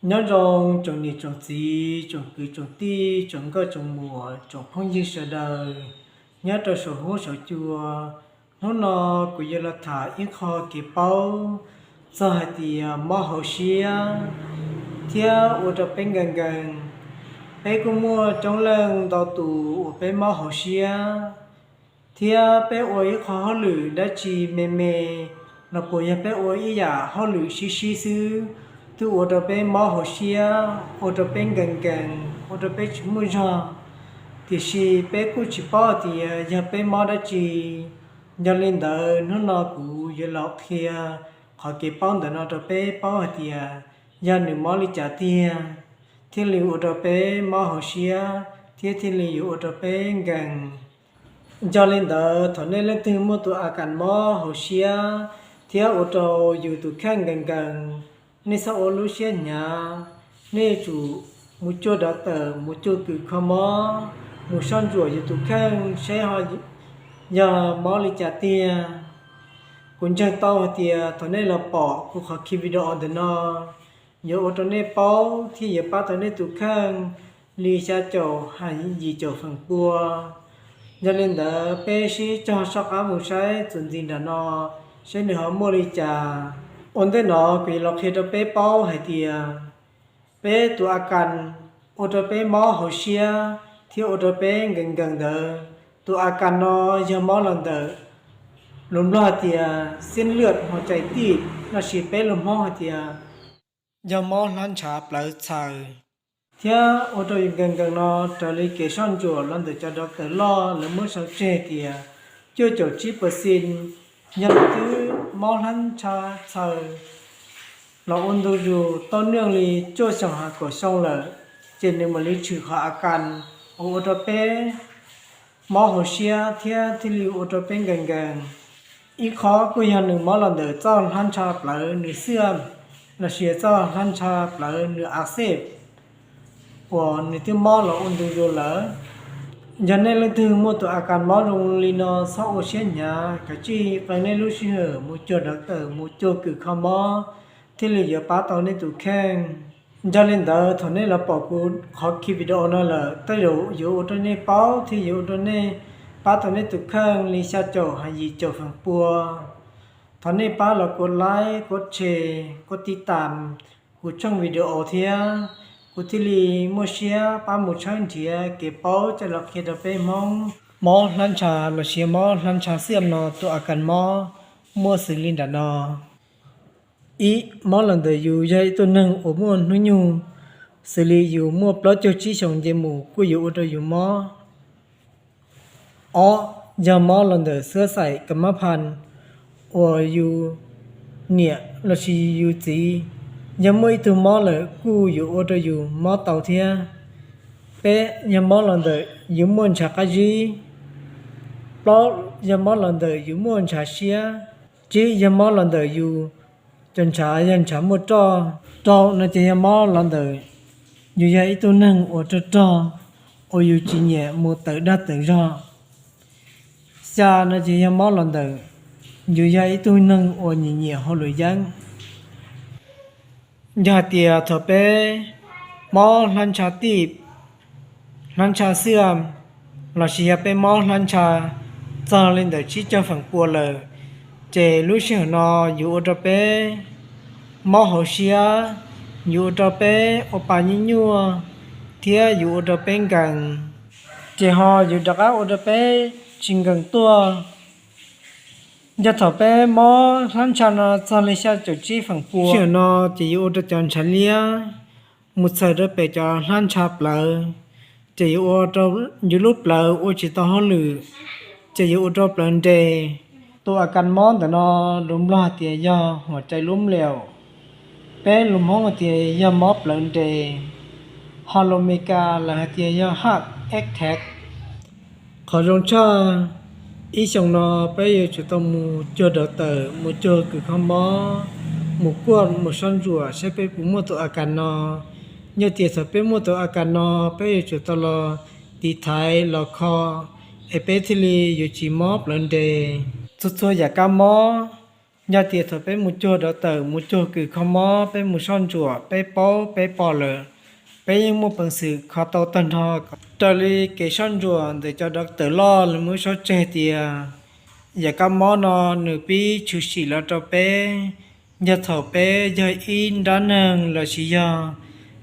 Nyob zoo tsoom niam tsoom txiv, tsoom kwv tsoom tij, tsoom nkauj tsoom muam, tsoom phooj ywg sawv daws nyob rau saum huab saum cua. Hnub no kuv yuav los tham ib qho kev paub txog hais tias mob hauv siab thiab ua rau peb nkees nkees. Peb kuj muaj coob leej ntau tus uas peb mob hauv siab, thiab peb ua ib qho hauj lwm dab tsi me me los puas yog peb ua ib yam hauj lwm sib sib xwb, twb ua rau peb mob hauv siab, ua rau peb nkees nkees, ua rau peb tsis muaj zog, tiam sis peb kuj tsis paub tias yog peb mob dab tsi. Yog li ntawd hnub no kuv yuav los qhia qhov kev paub ntawm no rau peb paub hais tias yog nws mob li cas tiag thiaj li ua rau peb mob hauv siab thiab thiaj li yuav ua rau peb nkees. Yog li ntawd thaum nej leej twg muaj tus a kas mob hauv siab thiab ua rau yus tus kheej nkees nkees, nej txhob ua lub siab hnyav, nej yuav tsum mus cuag dov tawm, mus cuag kws kho mob, mus soj ntsuam yus tus kheej saib yog mob li cas tiag. Kuv ntseeg tau hais tias thaum nej los pom kuv qhov khi video ntawm no, yuav ua rau nej paub thiab yuav pab tau nej tus kheej li xya caum hais yim caum feem pua. Yog li ntawd peb sib cog soj qab mus saib txuas ntxiv nram no, saib nws ho muaj li cas. Ua ntej no kuv yuav los qhia rau peb paub hais tias peb tus a kas ua rau peb mob hauv siab thiab ua rau peb nkees nkees ntawd, tus a kas no yog mob los ntawm lus Nplog hais tias xiab lwaj hos cais tij, los sis peb lus Hmoob hais tias yog mob hlab ntshav plawv txhaws, thiab ua rau yus nkees nkees no raws li kev soj ntsuam los ntawm cov dov tawm loj lawv muab sau tseg tias cuaj caum tsib percent yog nws twb mob hlab ntshav txhaws los ua ntu zus tau neej li cuaj xyoos hais kaum xyoo lawm, ces nws mam li tshwm qhov a kas uas ua rau peb mob hauv siab thiab thiaj li ua rau peb nkees nkees. Ib qhov kuj yog nws mob los ntawm txoj hlab ntsha plawv nws xiaj, los sis txoj hlab ntsha plawv nws a xej uas nws twb mob los ua ntu zus lawm. Yog nej leej twg muaj tus a kas mob zoo li no txhob ua siab hnyav, kav tsij qee nej lub sij hawm mus cuag dov tawm, mus cuag kws kho mob thiaj li yuav pab tau nej tus kheej. Yog li ntawd thaum nej los pom kuv qhov khi video no lawm, tej zaum yuav ua rau nej paub thiab yuav ua rau nej pab tau nej tus kheej li xya caum hais yim caum feem pua. Thov nej pab los kuv like, kuv share, kuv tiv tam kuv tshooj video thiab, kuv thiaj li muaj siab pab mus tshawb nrhiav kev paub coj los qhia rau peb Hmoob. Mob hlab ntsha los sis mob hlab ntsha xiaj no tus a kas mob muaj xws li nram no. Ib, mob los ntawm yus yog ib tug neeg uas muaj hnub nyoog, xws li yus muaj plaub caug tsib xyoos nce mus kuj yuav ua rau yus mob. Ob, yog mob los ntawm xwb xaim kas mab pha uas yus niam los sis yus txiv yog muaj ib tug mob lawm kuj yuav ua rau yus mob tau thiab. Peb, yog mob los ntawm yus muaj ntshav qab zib. Plaub, yog mob los ntawm yus muaj ntshav siab. Tsib, yog mob los ntawm yus cov ntshav yog ntshav muaj roj. Rau no ces yog mob los ntawm yus yog ib tug neeg uas rog rog, uas yus tsis nyiam mus tawm dag tawm zog. Xya no ces yog mob los ntawm yus yog ib tug neeg uas nyiam nyiam hauj lwm yeeb. Yog hais tias thaum peb mob hlab ntsha tij, hlab ntsha xiaj, los sis yog peb mob hlab ntsha txog li ntawm tsib caug feem pua lawm, ces lub sij hawm no yuav ua rau peb mob hauv siab, yuav ua rau peb ua pa nyuaj nyuaj, thiab yuav ua rau peb nkees, ces ho yuav rov qab ua rau peb tsis nkees tuaj. Yog thaum peb mob hlab ntsha no txog li xya caum tsib feem pua, sij hawm no ces yuav ua rau cov ntshav liab mus txhaws rau pem cov hlab ntsha plawv, ces yuav ua rau yus lub plawv ua tsis tau hauj lwm, ces yuav ua rau plawv nres. Tus a kas mob ntawm no lus Nplog hais tias yog huam cai lub mliaum, peb lus Hmoob hais tias yog mob plawv nres, ho lus Meskas lawv hais tias yog heart attack. Qhov zoo tshaj, ib xyoos no peb yuav tsum tau mus cuag dov tawm, mus cuag kws kho mob, mus kuaj mus soj ntsuam saib peb puas muaj tus a kas no. Yog tias thaum peb muaj tus a kas no, peb yuav tsum tau los tiv thaiv los kho, es peb thiaj li yuav tsis mob plawv nres. Txhua txhua yam kab mob Yog tias thaum peb mus cuag dov tawm, mus cuag kws kho mob, peb mus soj ntsuam, peb paub peb pom lawm, peb yeej muaj peev xwm kho tau tag nrho. Raws li kev soj ntsuam ntawm cov dov tawm loj lawv muab sau tseg tias yam kab mob no nws pib tshwm sim los rau peb yog thaum peb yog ib nrab neeg lossis yog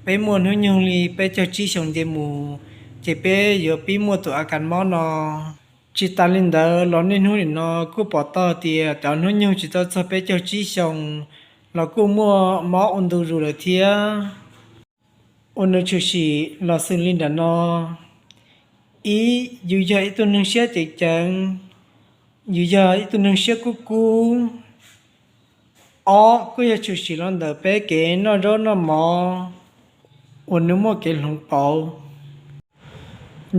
peb muaj hnub nyoog li peb caug tsib xyoos nce mus, ces peb yuav pib muaj tus a kas mob no. Tsis tas li ntawd los niaj hnub nim no kuj pom tau tias cov hnub nyoog tsis tau txog peb caug tsib xyoos los kuj muaj mob ua ntu zus lawm thiab. Uas nws tshwm sim los xws li nram no: Ib, yus yog ib tug neeg siab ceev ceev, yus yog ib tug neeg siab kub kub. Ob, kuj yog tshwm sim los ntawm peb kev noj zaub noj mov uas nws muaj kev hloov pauv.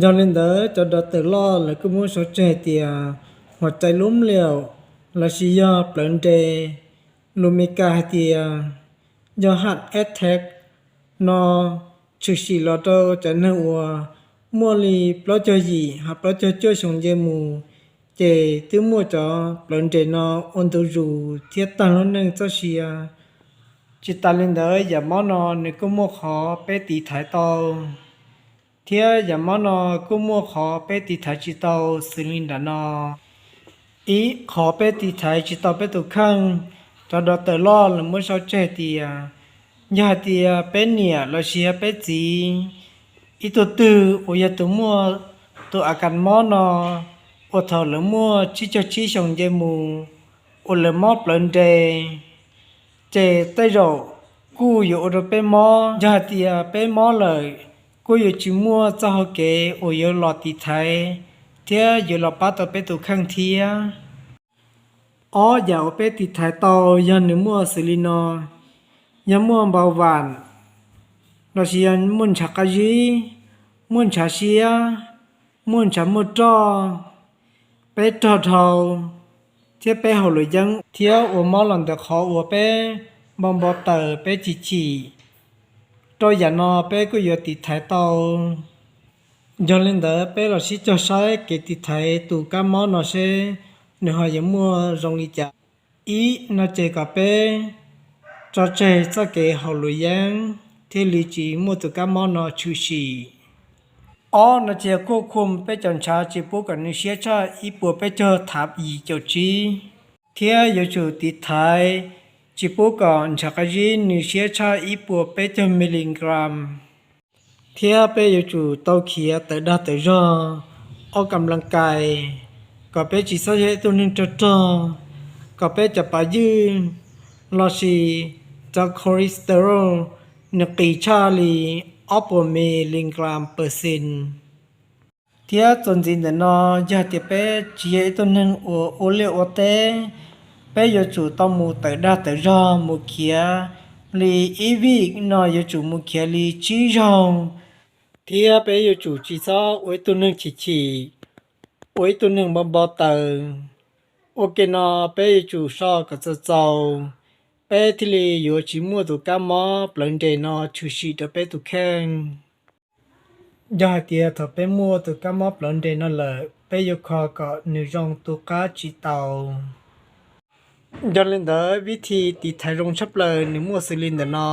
Yog li ntawd cov dov tawm loj lawv kuj muab sau tseg tias hua cai lub mliaum lossis yog plawv nres, lus Meskas hais tias yog heart attack no tshwm sim los rau cov neeg uas muaj li plaub caug yim ho plaub caug cuaj xyoo nce mus, ces twb muaj cov plawv nres no ua ntu zus thiab tag lub neej txoj sia. Tsis tas li ntawd yam mob no nws kuj muaj qhov peb tiv thaiv tau, thiab yam mob no kuj muaj qhov peb tiv thaiv tsis tau xws li nram no. Ib, qhov peb tiv thaiv tsis tau peb tus kheej, cov dov tawm loj lawv muab sau tseg tias yog hais tias peb niam lossis yog peb txiv ib tug twg uas yog tus muaj tus a kas mob no uas thaum lawv muaj tsib caug tsib xyoos nce mus uas lawv mob plawv nres, ces tej zaum kuj yuav ua rau peb mob. Yog hais tias peb mob lawm, kuj yuav tsis muaj txoj hau kev uas yuav los tiv thaiv thiab yuav los pab tau peb tus kheej thiab. Ob yam uas peb tiv thaiv tau yog nws muaj xws li no: yog muaj npau vam, lossis yog muaj ntshav qab zib, muaj ntshav siab, muaj ntshav muaj roj, peb rog dhau, thiab peb haus luam yeeb thiab ua mob los ntawm qhov uas peb npau npau taws peb chim chim, rau yam no peb kuj yuav tiv thaiv tau. Yog li ntawd peb los sib cog saib kev tiv thaiv tus kab mob no seb nws ho yuav muaj zoo li cas. Ib, no ces kom peb tso tseg txoj kev haus luam yeeb thiaj li tsis muaj tus kab mob no tshwm sim. Ob, no ces kuj khum peb cov ntshav tsis pub kom nws siab tshaj ib puas peb caug thav yim caum tsib, thiab yuav tsum tiv thaiv tsis pub kom ntshav qab zib nws siab tshaj ib puas peb caug miligram. Thiab peb yuav tsum tau khiav tawm dag tawm zog, ob kam laj kais, kom peb tsis txhob yog ib tug neeg rog rog, kom peb cov pas ywj lossis cov cholesterol nws qis tshaj li ob puas miligram per cent. Thiab txuas ntxiv ntawm no, yog tias peb tsis yog ib tug neeg uas ua liaj ua teb, peb yuav tsum tau mus tawm dag tawm zog mus khiav li ib vij no yuav tsum mus khiav li tsib zaug. Thiab peb yuav tsum tsis txhob ua ib tug neeg chim chim, ua ib tug neeg npau npau taws. Ua ke no peb yuav tsum so kom txaus txaus, peb thiaj li yuav tsis muaj tus kab mob plawv nres no tshwm sim rau peb tus kheej. Yog hais tias thaum peb muaj tus kab mob plawv nres no lawm, peb yuav kho kom nws zoo tu qab tsis tau. Yog li ntawd vib thi tiv thaiv zoo tshaj plaws nws muaj xws li ntawm no.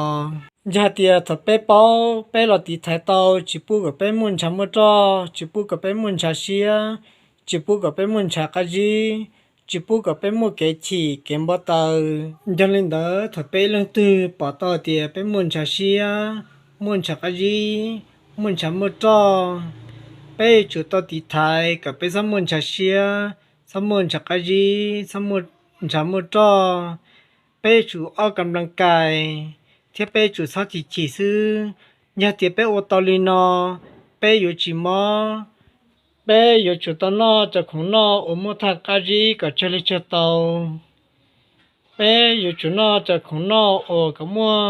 Yog hais tias thaum peb paub peb los tiv thaiv tau tsis pub kom peb muaj ntshav muaj roj, tsis pub kom peb muaj ntshav siab, tsis pub kom peb muaj ntshav qab zib, tsis pub kom peb muaj kev chim kev npau taws. Yog li ntawd thaum peb ib leej twg pom tau tias peb muaj ntshav siab, muaj ntshav qab zib, muaj ntshav muaj roj, peb yuav tsum tau tiv thaiv kom peb txhob muaj ntshav siab, txhob muaj ntshav qab zib, txhob muaj ntshav muaj roj. Peb yuav tsum ob kam laj kais, thiab peb yuav tsum txhob chim chim xwb. Yog tias peb ua tau li no, peb yuav tsis mob. Peb yuav tsum tau noj cov khoom noj uas muaj thaj qab zib kom tsawg li tsawg tau. Peb yuav tsum noj cov khoom noj uas kom muaj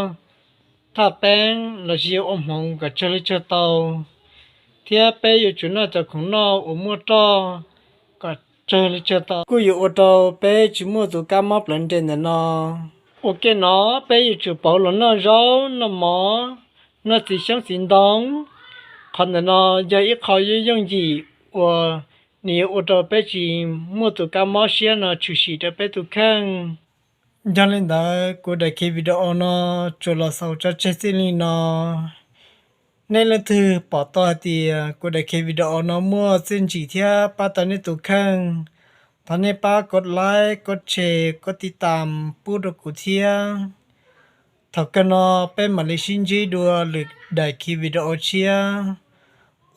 thaj peeb lossis ua hmoov kom tsawg li tsawg tau, thiab peb yuav tsum noj cov khoom noj uas muaj roj kom tsawg li tsawg tau, kuj yuav ua rau peb tsis muaj tus kab mob plawv nres ntawm no. Ua ke no peb yuav tsum pauv los noj zaub noj mov, noj txiv xyoob txiv ntoo. Qhov ntawm no yog ib qho yooj yooj yim uas nws yuav ua rau peb tsis muaj tus kab mob siab no tshwm sim rau peb tus kheej. Yog li ntawd kuv daim khi video no tsuas los xaus tso tseg txij li no. Nej leej twg pom tau hais tias kuv daim khi video no muaj txiaj ntsim thiab pab tau nej tus kheej, thov nej pab kov like, kov share, kov tiv tam pub rau kuv thiab. Thaum kawg no peb mam li sib ntsib dua lwm daim khi video tshiab.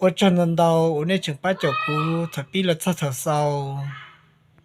Ua tsaug ntau ntau uas nej tseem pab caum kuv thaum pib los txog thaum xaus.